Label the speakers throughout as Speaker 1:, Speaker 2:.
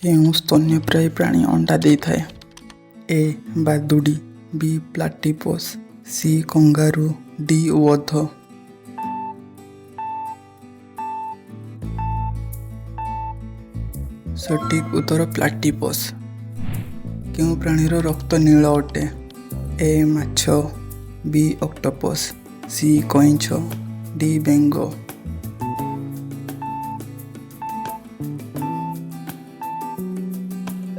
Speaker 1: କେଉଁ ସ୍ତନ୍ୟପାୟୀ ପ୍ରାଣୀ ଅଣ୍ଡା ଦେଇଥାଏ? ଏ ବାଦୁଡ଼ି, ବି ପ୍ଲାଟିପସ୍, ସି କଙ୍ଗାରୁ, ଡି ଓଧ। ସଠିକ୍ ଉତ୍ତର ପ୍ଲାଟିପସ୍। କେଉଁ ପ୍ରାଣୀର ରକ୍ତ ନୀଳ ଅଟେ? ଏ ମାଛ, ବି ଅକ୍ଟୋପସ୍, ସି କଇଁଛ, ଡି ବେଙ୍ଗ।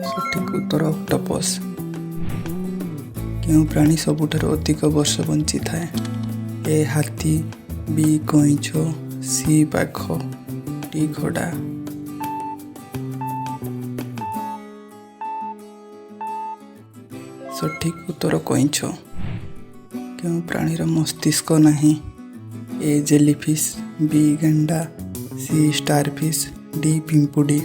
Speaker 1: ସଠିକ୍ ଉତ୍ତର ଅକ୍ଟୋପସ୍। କେଉଁ ପ୍ରାଣୀ ସବୁଠାରୁ ଅଧିକ ବର୍ଷ ବଞ୍ଚିଥାଏ? ଏ ହାତୀ, ବି କଇଁଛ, ସି ବାଘ, ଡି ଘୋଡ଼ା। ସଠିକ୍ ଉତ୍ତର କଇଁଛ। କେଉଁ ପ୍ରାଣୀର ମସ୍ତିଷ୍କ ନାହିଁ? ଏ ଜେଲିଫିସ୍, ବି ଗେଣ୍ଡା, ସି ଷ୍ଟାରଫିସ୍, ଡି ପିମ୍ପୁଡ଼ି।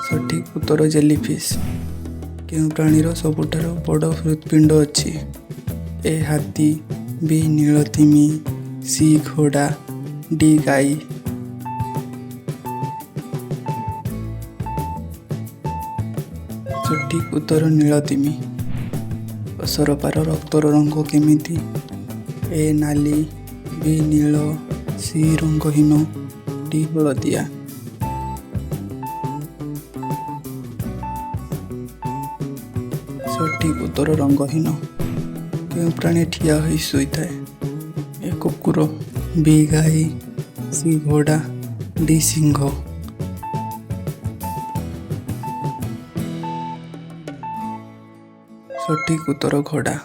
Speaker 1: ସଠିକ୍ ଉତ୍ତର ଜେଲିଫିସ୍। କେଉଁ ପ୍ରାଣୀର ସବୁଠାରୁ ବଡ଼ ହୃତ୍ପିଣ୍ଡ ଅଛି? ଏ ହାତୀ, ବି ନୀଳତିମି, ସି ଘୋଡ଼ା, ଡି ଗାଈ। ସଠିକ୍ ଉତ୍ତର ନୀଳତିମି। ଅସରପାର ରକ୍ତର ରଙ୍ଗ କେମିତି? ଏ ନାଲି, ବି ନୀଳ, ସି ରଙ୍ଗହୀନ, ଡି ହଳଦିଆ। ସଠିକ୍ ଉତ୍ତର ରଙ୍ଗହୀନ। କେଉଁ ପ୍ରାଣୀ ଠିଆ ହୋଇ ଶୋଇଥାଏ? ଏ କୁକୁର, ବି ଗାଈ, ସି ଘୋଡ଼ା, ଡି ସିଂହ। ସଠିକ୍ ଉତ୍ତର ଘୋଡ଼ା।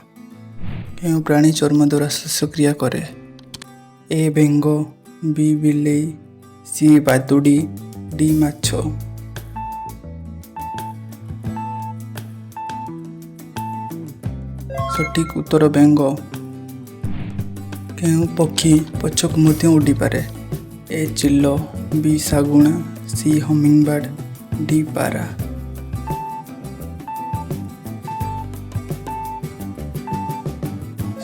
Speaker 1: କେଉଁ ପ୍ରାଣୀ ଚର୍ମ ଦ୍ୱାରା ଶ୍ୱାସକ୍ରିୟା କରେ? ଏ ବେଙ୍ଗ, ବି ବିଲେଇ, ସି ବାଦୁଡ଼ି, ଡି ମାଛ। ସଠିକ୍ ଉତ୍ତର ବେଙ୍ଗ। କେଉଁ ପକ୍ଷୀ ପଛକୁ ମଧ୍ୟ ଉଡ଼ିପାରେ? ଏ ଚିଲ, ବି ଶାଗୁଣା, ସି ହମିଙ୍ଗବାର୍ଡ, ଡି ପାରା।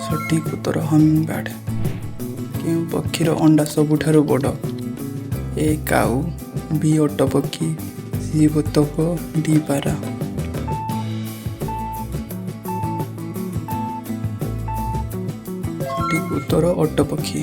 Speaker 1: ସଠିକ୍ ଉତ୍ତର ହମିଙ୍ଗବାର୍ଡ। କେଉଁ ପକ୍ଷୀର ଅଣ୍ଡା ସବୁଠାରୁ ବଡ଼? ଏ କାଉ, ବି ଓଟ ପକ୍ଷୀ, ସି ବତକ, ଡି ପାରା। ସଠିକ୍ ଉତ୍ତର ଓଟ ପକ୍ଷୀ।